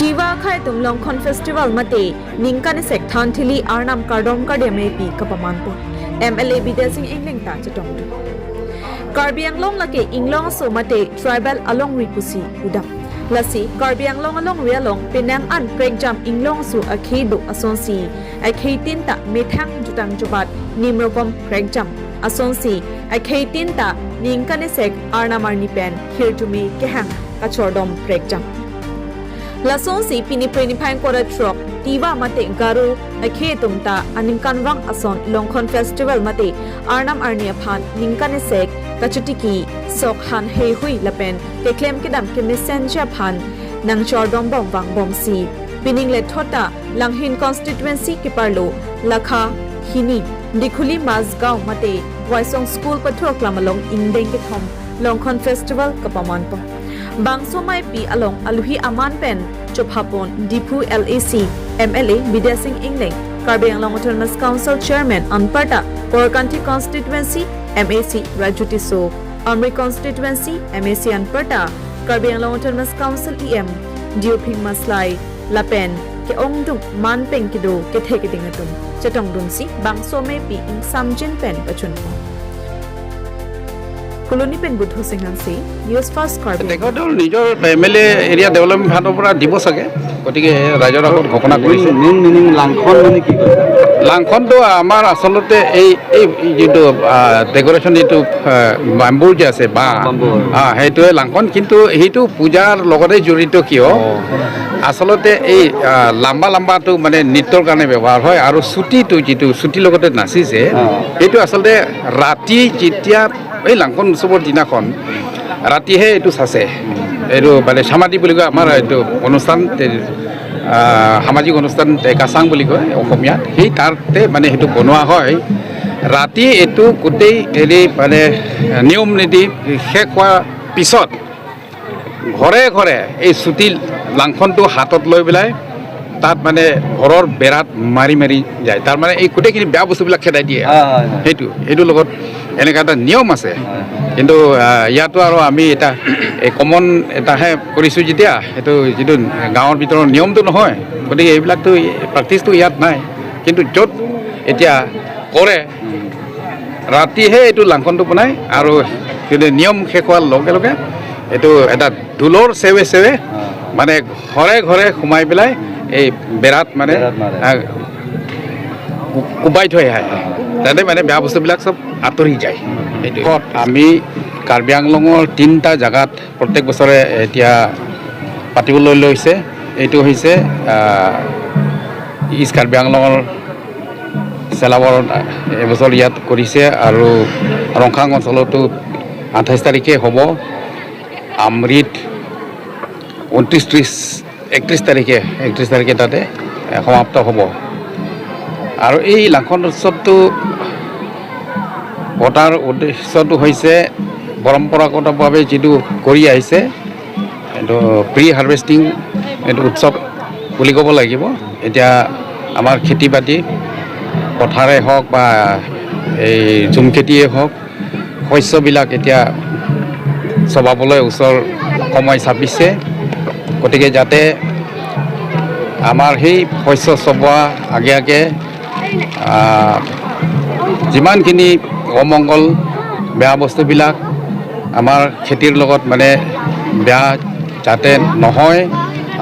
Tiwa khai tum Longkhon festival mate ningkani sek thanthili arnam kardom kardem pi kapamanpo MLA Bidya Singh Engleng ta chatong du Karbi Anglong lake inglong so mate tribal along ripusi udam lasi Karbi Anglong along rialong Penang an prekjam inglong su akhe do asonsi akhe tinta methang jutang jubat nimrokom prekjam asonsi akhe tinta ningkani sek arnamar nipen hirjumi kehang kachordom prekjam lasonsi pini preni phang kora truck tiwa mate garu akhe tumta aningkan wang ason Longkhon festival mate arnam arnia phan ningkane sek kachutiki sok han he hui lapen ke klem kedam ke messenger phan nangchor dom bom wang bom si pining le thota Langhin constituency ke parlo lakha hini dikhuli Mazgaon mate waisong school pathor klamalong indeng ke thom Longkhon festival kapaman po Bangsomai P along Aluhi Aman Pen Chophapon Diphu LAC MLA Bidya Singh Engleng Karbi Anglong Autonomous Council Chairman Anparta Korakanti Constituency MAC Raju Tisso Amri Constituency MAC Anparta Karbi Anglong Autonomous Council EM Dioping Maslai Lapen ke ongdung manpeng kido ke theke dingatum chatong dumsi Bangsomai P ing samjin pen pachun Kuloni pen Buddha Singh C News First Karbi. তেখেতৰ নিজৰ M L এ area development ফাণ্ডৰ পৰা দিব চাগে, গতিকে ৰাইজৰ আগত ঘোষণা কৰিছে। মেইন মিনিং লাংখন মানে কি কৈছে? লাংখনটো আমাৰ আচলতে এই যিটো ডেক'ৰেশ্যন, যিটো বাম্বুৰ যে আছে বাঁহ, বাম্বুৰ। সেইটোৱে লাংখন। কিন্তু সেইটো পূজাৰ লগতে জড়িত। কিয়? আচলতে এই লাম্বা লাম্বাটো মানে নৃত্যৰ কাৰণে ব্যৱহাৰ হয় আৰু চুটিটো, যিটো চুটিৰ লগতে নাচিছে, সেইটো আচলতে ৰাতি যেতিয়া এই লাংখন উৎসৱৰ দিনাখন ৰাতিহে এইটো চাচে। এইটো মানে সামাধি বুলি কয় আমাৰ এইটো অনুষ্ঠান, সামাজিক অনুষ্ঠান কাচাং বুলি কয় অসমীয়াত। সেই তাতে মানে সেইটো বনোৱা হয়। ৰাতি এইটো গোটেই হেৰি মানে নিয়ম নীতি শেষ হোৱাৰ পিছত ঘৰে ঘৰে এই চুটি লাংখনটো হাতত লৈ পেলাই তাত মানে ঘৰৰ বেৰাত মাৰি মাৰি যায়। তাৰমানে এই গোটেইখিনি বেয়া বস্তুবিলাক খেদাই দিয়ে। হয় হয় হয়। সেইটোৰ লগত এনেকুৱা এটা নিয়ম আছে। কিন্তু ইয়াতো আৰু আমি এটা এই কমন এটাহে কৰিছোঁ যেতিয়া সেইটো যিটো গাঁৱৰ ভিতৰৰ নিয়মটো নহয়, গতিকে এইবিলাকতো প্ৰেক্টিচটো ইয়াত নাই। কিন্তু য'ত এতিয়া কৰে, ৰাতিহে এইটো লাংখনটো বনায় আৰু কিন্তু নিয়ম শেষ হোৱাৰ লগে লগে এইটো এটা ঢোলৰ চেৱে চেৱে মানে ঘৰে ঘৰে সোমাই পেলাই এই বেৰাত মানে বেৰাত মাৰে। কোবাই থৈ আহে, তাতে মানে বেয়া বস্তুবিলাক চব আঁতৰি যায়। সেইটো আমি কাৰ্বি আংলঙৰ তিনিটা জেগাত প্ৰত্যেক বছৰে এতিয়া পাতিবলৈ লৈছে। এইটো হৈছে ইষ্ট কাৰ্বি আংলঙৰ চেলাবৰত এবছৰ ইয়াত কৰিছে আৰু ৰংখাং অঞ্চলতো 28 তাৰিখে হ'ব। আমৰিত 29, 30, 31 তাৰিখে, 31 তাৰিখে তাতে সমাপ্ত হ'ব। আৰু এই লাংখন উৎসৱটো পতাৰ উদ্দেশ্যটো হৈছে পৰম্পৰাগতভাৱে যিটো কৰি আহিছে, এইটো প্ৰি হাৰ্ভেষ্টিং এইটো উৎসৱ বুলি ক'ব লাগিব। এতিয়া আমাৰ খেতি বাতি পথাৰে হওক বা এই ঝুম খেতিয়ে হওক, শস্যবিলাক এতিয়া চপাবলৈ ওচৰ সময় চাপিছে। গতিকে যাতে আমাৰ সেই শস্য চপোৱা আগে আগে যিমানখিনি অমংগল বেয়া বস্তুবিলাক আমাৰ খেতিৰ লগত মানে বেয়া যাতে নহয়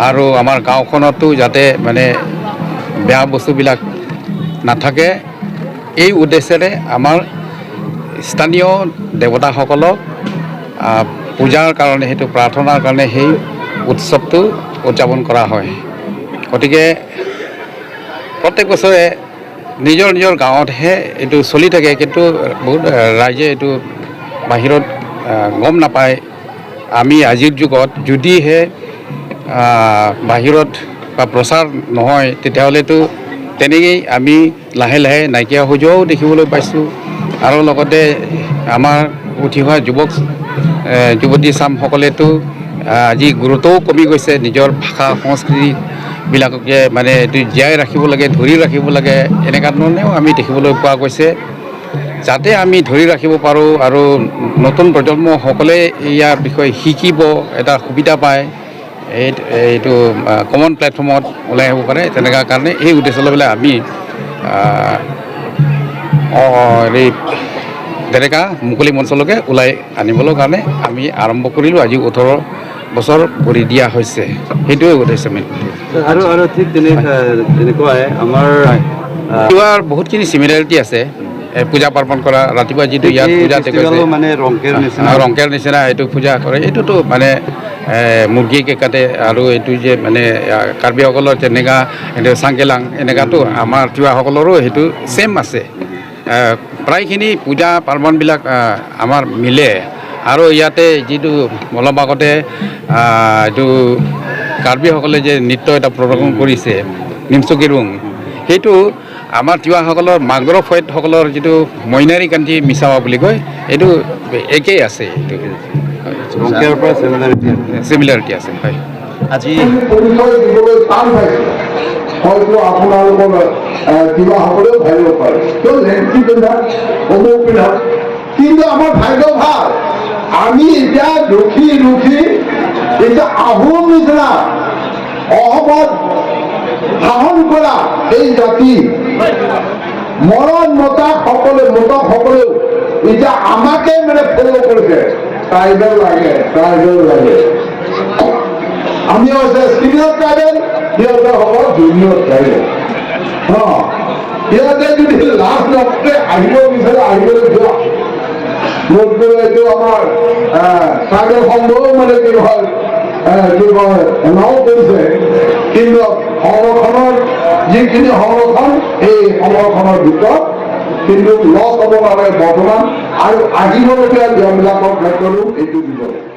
আৰু আমাৰ গাঁওখনতো যাতে মানে বেয়া বস্তুবিলাক নাথাকে, এই উদ্দেশ্যেৰে আমাৰ স্থানীয় দেৱতাসকলক পূজাৰ কাৰণে, সেইটো প্ৰাৰ্থনাৰ কাৰণে সেই উৎসৱটো উদযাপন কৰা হয়। গতিকে প্ৰত্যেক বছৰে নিজৰ নিজৰ গাঁৱতহে এইটো চলি থাকে, কিন্তু বহুত ৰাইজে এইটো বাহিৰত গম নাপায়। আমি আজিৰ যুগত যদিহে বাহিৰত বা প্ৰচাৰ নহয়, তেতিয়াহ'লেতো তেনেকেই আমি লাহে লাহে নাইকিয়া হৈ যোৱাও দেখিবলৈ পাইছোঁ। আৰু লগতে আমাৰ উঠি অহা যুৱক যুৱতী চামসকলেতো আজি গুৰুত্বও কমি গৈছে। নিজৰ ভাষা সংস্কৃতিবিলাককে মানে এইটো জীয়াই ৰাখিব লাগে, ধৰি ৰাখিব লাগে, এনেকুৱা ধৰণেও আমি দেখিবলৈ পোৱা গৈছে। যাতে আমি ধৰি ৰাখিব পাৰোঁ আৰু নতুন প্ৰজন্মসকলে ইয়াৰ বিষয়ে শিকিব এটা সুবিধা পায়। এই এইটো কমন প্লেটফৰ্মত ওলাই আহিব পাৰে, তেনেকুৱা কাৰণে এই উদ্দেশ্য লৈ পেলাই আমি এই তেনেকা মুকলি মঞ্চলৈকে ওলাই আনিবলৈ কাৰণে আমি আৰম্ভ কৰিলোঁ। আজি 18 বছৰ ভৰি দিয়া হৈছে, সেইটোৱে উদ্দেশ্য মেইন। আৰু ঠিক তেনেকুৱাই আমাৰ তিৱাৰ বহুতখিনি চিমিলাৰিটি আছে। এই পূজা পাৰ্বণ কৰা, ৰাতিপুৱা যিটো ইয়াত এই পূজা ফেষ্টিভেলো মানে ৰংকেৰ নিচিনা। ৰংকেৰ নিচিনা এইটো পূজা কৰে। এইটোতো মানে মুৰ্গীকে কাটে আৰু এইটো যে মানে কাৰ্বিসকলৰ যেনেকা এইটো চাংকেলাং, এনেকুৱাতো আমাৰ তিৱাসকলৰো সেইটো ছেইম আছে। প্ৰায়খিনি পূজা পাৰ্বণবিলাক আমাৰ মিলে। আৰু ইয়াতে যিটো অলপ আগতে এইটো কাৰ্বিসকলে যে নৃত্য এটা প্ৰদৰ্শন কৰিছে, নিমচুকিৰুং, সেইটো আমাৰ তিৱাসকলৰ মাগ্ৰ ফৈদসকলৰ যিটো মইনাৰী কান্তি মিছাৱা বুলি কয়, এইটো একেই আছে এইটো। ৰংকেৰ পৰা চিমিলাৰিটি আছে। চিমিলাৰিটি আছে, হয়। আজি পৰিচয় দিবলৈ টান পাইছে। হয়তো আপোনালোকৰ তিৱাসকলেও ভাবিব পাৰে, কিয় লেংটি পিন্ধা, অমুক পিন্ধা। কিন্তু আমাৰ ভাগ্য ভাল, আমি এতিয়া ৰখি ৰখি এতিয়া আহোম নিচিনা অসমত শাসন কৰা এই জাতি মৰণ মতাসকলে মতসকলেও এতিয়া আমাকে মানে ফ'ল' কৰিছে। ট্ৰাইবেল লাগে, ট্ৰাইবেল লাগে। আমি হৈছে চিনিয়ৰ ট্ৰাইবেল, সিহঁতে হ'ব জুনিয়ৰ ট্ৰাইবেল। সিহঁতে যদি লাজ নকৰে আহিব বিচাৰে, আহিবলৈ যোৱা। মোক এইটো আমাৰ ট্ৰাইবেল সংঘও মানে কি হয়, কি কয়, এনাও কৰিছে। কিন্তু সংৰক্ষণৰ যিখিনি সংৰক্ষণ, এই সংৰক্ষণৰ ভিতৰত কিন্তু লছ হ'ব নালাগে বৰ্তমান আৰু আহিবলগীয়া নিয়মবিলাকৰ ক্ষেত্ৰতো এইটো দিব লাগে।